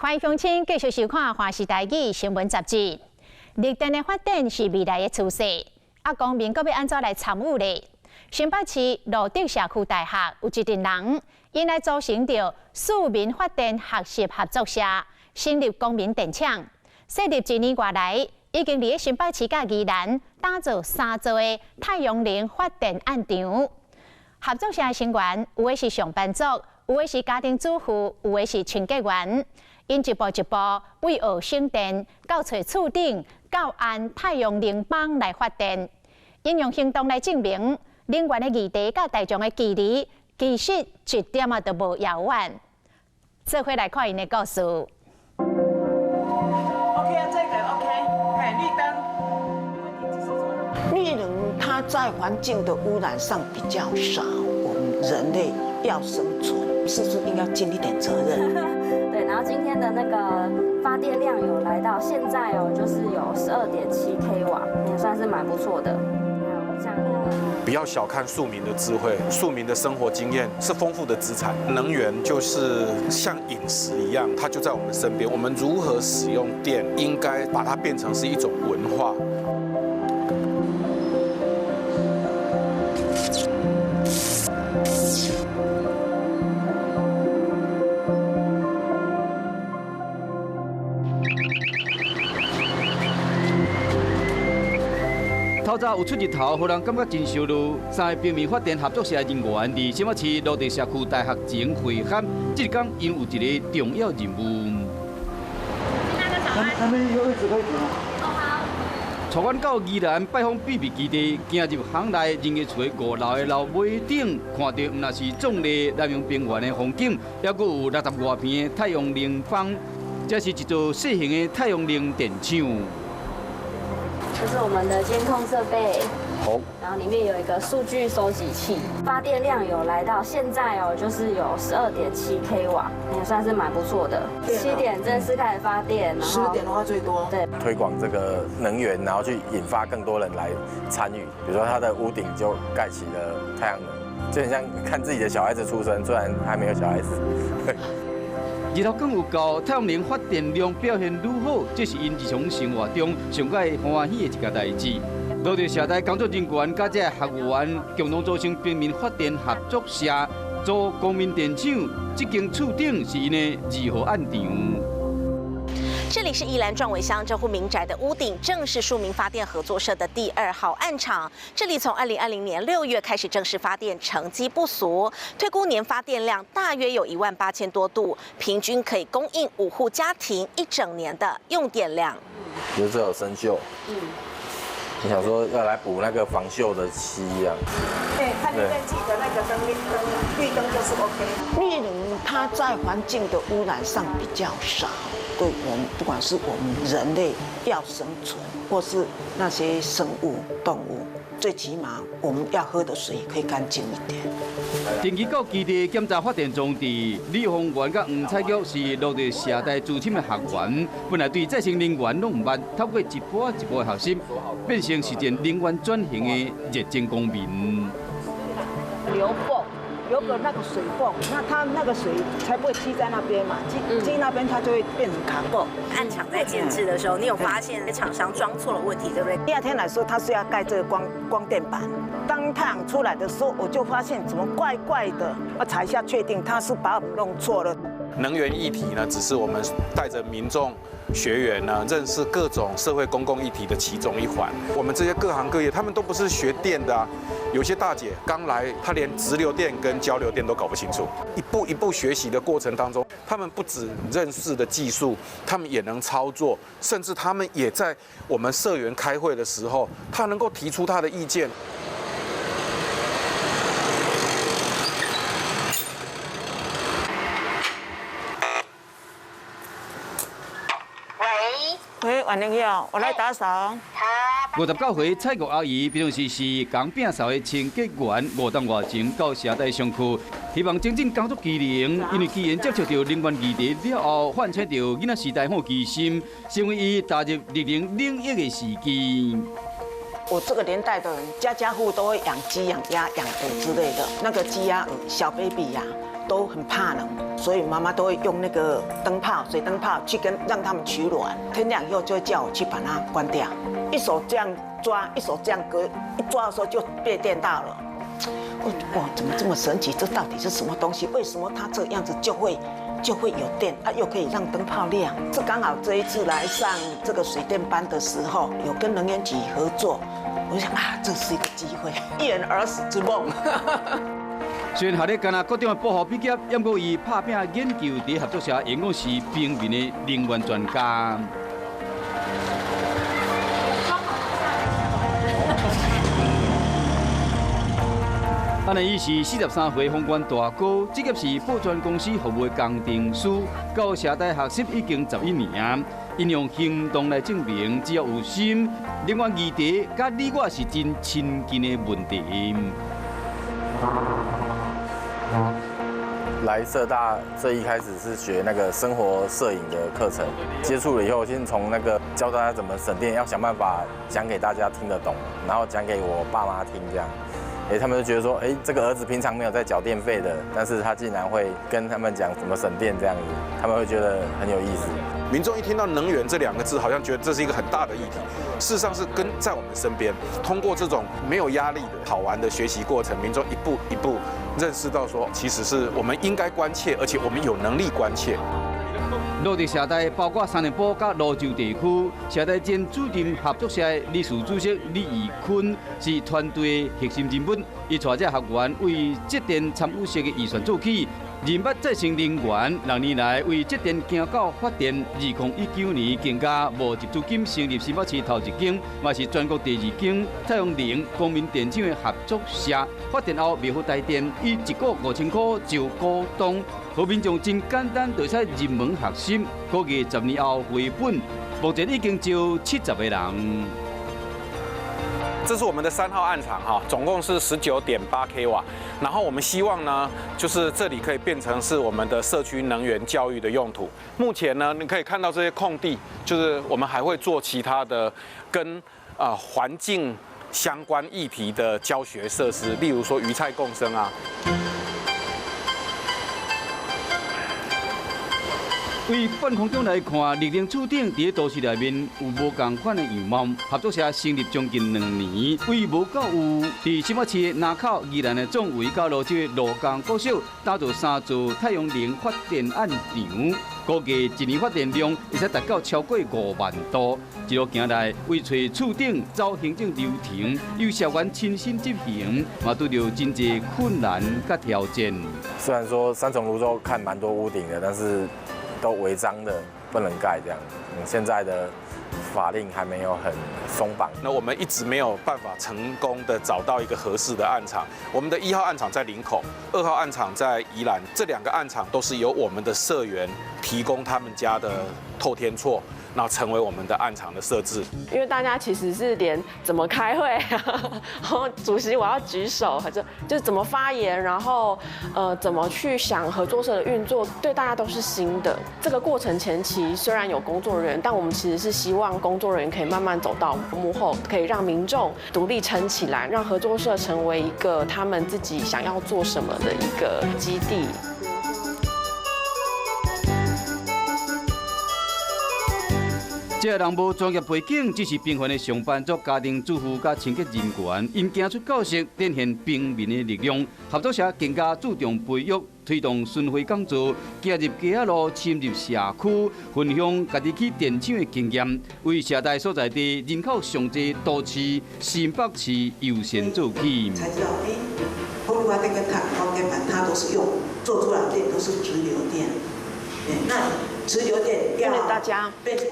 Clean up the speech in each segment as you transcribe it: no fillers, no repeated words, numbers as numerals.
歡迎鄉親繼續收看《華視台語新聞雜誌》。綠電的發展是未來的趨勢，啊，公民閣欲按怎來參與咧？新北市露德社區大學有一陣人，𪜶來組成著庶民發電學習合作社，成立公民電廠。設立一年外來，已經佇新北市佮宜蘭打造三座的太陽能發電案場。合作社的成員有的是上班族，有的是家庭主婦，有的是清潔員。𪜶一步一步為學省電，到揣厝頂，到安太陽能板來發電，𪜶用行動來證明能源的議題佮大眾的距離，其實一點仔都無遙遠。做伙來看𪜶的故事。 OK 啊，這個 OK，嘿，綠燈。綠能它在環境的污染上比較少，我們人類要生存，是不是應該盡一點責任？對，然後今天的那個發電量有來到現在哦，就是有12.7 k 瓦，也算是蠻不錯的。不要小看庶民的智慧，庶民的生活經驗是豐富的資產。能源就是像飲食一樣，它就在我們身邊。我們如何使用電，應該把它變成是一種文化。透早有出日頭，予人感覺真燒熱。三个平民發電合作社人員佇新北市露德社區大學前會合，這工𪜶有一個重要任務。那邊有位置可以停。帶阮到宜蘭拜訪秘密基地，行入巷內人家厝的五樓的樓尾頂，看著毋但是壯麗南洋平原的風景，猶閣有六十外坪的太陽能板，這是一座細型的太陽能電廠。這是我們的監控設備，好，然後裡面有一個數據收集器，發電量有來到現在哦，就是有12.7 k 瓦，也算是蠻不錯的。7點正式開始發電，10點的話最多。對，推廣這個能源，然後去引發更多人來參與。比如說，它的屋頂就蓋起了太陽能，就很像看自己的小孩子出生，雖然還沒有小孩子。日頭光有夠，太陽能發電量表現愈好，這是𪜶日常生活中上蓋歡喜的一件代誌。露德社大工作人員佮這學員共同組成平民發電合作社，做公民電廠。這間厝頂是𪜶的二號案場。這裡是宜蘭壯圍鄉這戶民宅的屋頂，正是庶民發電合作社的第二號案場。這裡從2020年6月開始正式發電，成績不俗，推估年發電量大約有1萬8000多度，平均可以供應五戶家庭一整年的用電量。比如這有生鏽，你想說要來補那個防鏽的漆啊？對，看電記得那個燈綠燈綠燈就是 OK。綠能它在環境的污染上比較少。對我們，不管是我們人類要生存，或是那些生物、動物，最起碼我們要喝的水可以乾淨一點。定期到基地檢查發電裝置，李鳳元佮黃彩玉是露德社大資深的學員，本來對再生能源攏毋捌，透過一步一步的學習，變成實踐能源轉型的熱情公民。流泵有個那個水泵，那它那個水才不會積在那邊嘛，積積那邊它就會變成卡垢。案場在建置的時候，你有發現廠商裝錯了問題，對不對？第二天來說，他是要蓋這個光電板。當太陽出來的時候，我就發現怎麼怪怪的，我查一下確定他是把我們弄錯了。能源議題呢，只是我們帶着民眾學員呢，認識各種社會公共議題的其中一環。我們這些各行各業，他們都不是學電的啊。有些大姐剛來，她連直流電跟交流電都搞不清楚。一步一步學習的過程當中，他們不止認識的技術，他們也能操作，甚至他們也在我們社員開會的時候，他能夠提出他的意見。喂，婉玲姐，我來打掃。59歲蔡國阿姨，平常時是共摒掃的清潔員，5冬外前到社大上課，希望精進工作技能。因為機緣接觸著能源議題了後，喚醒著囡仔時代好奇心，成為伊踏入綠能領域的時機。我這個年代的人，家家戶戶都會養雞、養鴨、養鵝之類的。那個雞鴨鵝小 baby 呀，都很怕冷，所以媽媽都會用那個燈泡、水燈泡去跟讓他們取暖。天亮以後就會叫我去把它關掉，一手這樣抓，一手這樣隔，一抓的時候就被電到了。哇，怎麼這麼神奇？這到底是什麼東西？為什麼它這樣子就會有電啊？又可以讓燈泡亮？這剛好這一次來上這個水電班的時候，有跟能源局合作，我就想啊，這是一個機會，一圓兒時之夢。雖然學歷敢若各種的補學畢業，毋過伊拍拚研究佇合作社，永遠是平民的能源專家。按呢，伊是43歲宏觀大哥，職業是報傳公司服務的工程師，到社大學習已經11年。𪜶用行動來證明，只要有心，能源議題佮你我是真親近的問題。來社大最一開始是學那個生活攝影的課程，接觸了以後，先從那個教大家怎麼省電，要想辦法講給大家聽得懂，然後講給我爸媽聽，這樣，哎，他們就覺得說，哎，這個兒子平常沒有在繳電費的，但是他竟然會跟他們講怎麼省電這樣子，他們會覺得很有意思。民眾一聽到能源這兩個字，好像覺得這是一個很大的議題，事實上是跟在我們身邊。通過這種沒有壓力的好玩的學習過程，民眾一步一步認識到說，其實是我們應該關切，而且我們有能力關切。落地社大包括三重埔佮蘆洲地區，社大前主任合作社的理事主席李義坤是團隊核心人物，伊帶這學員為節電參與式的預算做起。認捌再生能源，6年來為節電行到發電。2019年更加募集資金成立新北市頭一間，嘛是全國第二間太陽能公民電廠的合作社。發電後賣予台電，以一股5000塊就股東，予民眾真簡單就會使入門學習。估計10年後回本，目前已經招70個人。這是我們的3號案場哈，總共是19.8 k 瓦。然後我們希望呢，就是這裡可以變成是我們的社區能源教育的用途。目前呢，你可以看到這些空地，就是我們還會做其他的跟環境相關議題的教學設施，例如說魚菜共生啊。對半空中來看，綠能厝頂佇都市內面有無仝款的樣貌。合作社成立將近2年，對無到有佇新北市林口、宜蘭的壯圍佮蘆洲的鷺江國小，打造3座太陽能發電案場，估計一年發電量會使達到超過5萬度。一路行來，為揣厝頂走行政流程，由社員親身執行，嘛拄著真濟困難佮挑戰。雖然說三重蘆洲看蠻多屋頂的，但是都違章的不能蓋這樣。現在的法令還沒有很鬆綁。那我們一直沒有辦法成功的找到一個合適的案場。我們的1號案場在林口，2號案場在宜蘭，這兩個案場都是由我們的社員提供他們家的透天厝，然後成為我們的案場的設置。因為大家其實是連怎麼開會，然後主席我要舉手，就怎麼發言，然後怎麼去想合作社的運作，對大家都是新的。這個過程前期雖然有工作人員，但我們其實是希望工作人員可以慢慢走到幕後，可以讓民眾獨立撐起來，讓合作社成為一個他們自己想要做什麼的一個基地。這個人無專業背景，只是平凡的上班族、家庭主婦佮清潔人員，𪜶行出角色，展現平民的力量。合作社更加注重培育，推動巡迴講座，行入街仔路，深入社區，分享家己起電廠的經驗，為社大所在地人口上濟都市新北市優先做起。才知道，哎，風力發電跟太陽光電板，它都是用做出來的電都是直流電，那直流電，因為大家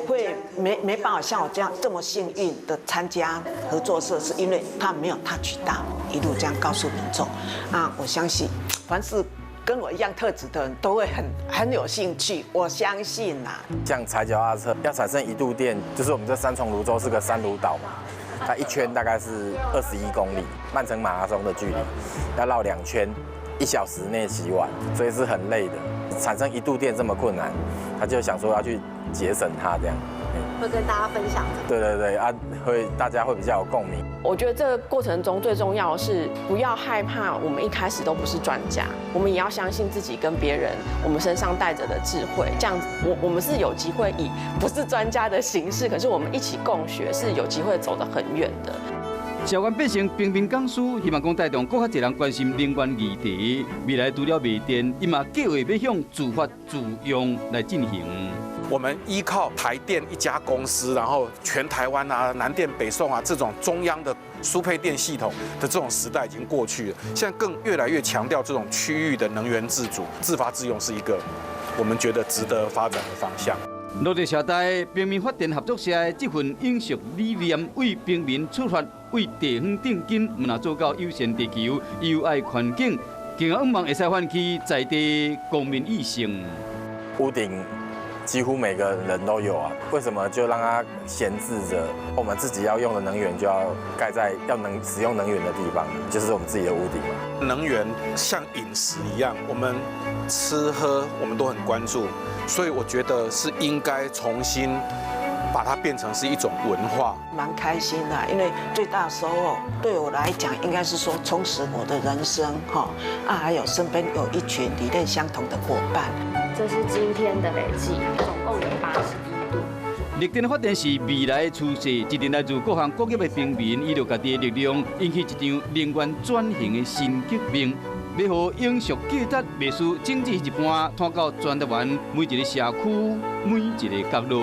會沒辦法像我這樣這麼幸運的參加合作社，是因為他沒有 touch 到，一路這樣告訴民眾。啊，我相信凡是跟我一樣特質的人都會很有興趣，我相信啦。像踩腳踏車要產生1度電，就是我們這三重蘆洲是個三蘆島嘛，它一圈大概是21公里，曼城馬拉松的距離，要繞2圈，1小時內騎完，所以是很累的。產生1度電這麼困難，他就想說要去節省它這樣。會跟大家分享。對對對啊，會大家會比較有共鳴。我覺得這個過程中最重要的是不要害怕，我們一開始都不是專家，我們也要相信自己跟別人，我們身上帶着的智慧，這樣子，我們是有機會以不是專家的形式，可是我們一起共學，是有機會走得很遠的。社員變成平民講師，希望講帶動閣較濟人關心能源議題。未來除了賣電，伊嘛計劃欲向自發自用來進行。我們依靠台電一家公司，然後全台灣啊、南電北送啊這種中央的輸配電系統的這種時代已經過去了。現在更越來越強調這種區域的能源自主、自發自用，是一個我們覺得值得發展的方向。蘆竹社大平民發電合作社的這份永續理念，為平民出發，為地方定根，毋但做到友善地球、友愛環境，更向望會使喚起在地公民意識。屋頂幾乎每個人都有啊，為什麼就讓它閒置着？我們自己要用的能源就要蓋在要能使用能源的地方，就是我們自己的屋頂嘛。能源像飲食一樣，我們吃喝我們都很關注，所以我覺得是應該重新把它變成是一種文化。蠻開心的，因為最大收穫對我來講，應該是說充實我的人生哈啊，還有身邊有一群理念相同的夥伴。這是今天的累計，總共有81度。綠電發電是未來的趨勢，一定來自各行各業的平民，依著家己的力量，引起一場能源轉型的新革命。欲予永續價值，袂輸精緻一般，拖到全台灣每一个社區、每一个角落。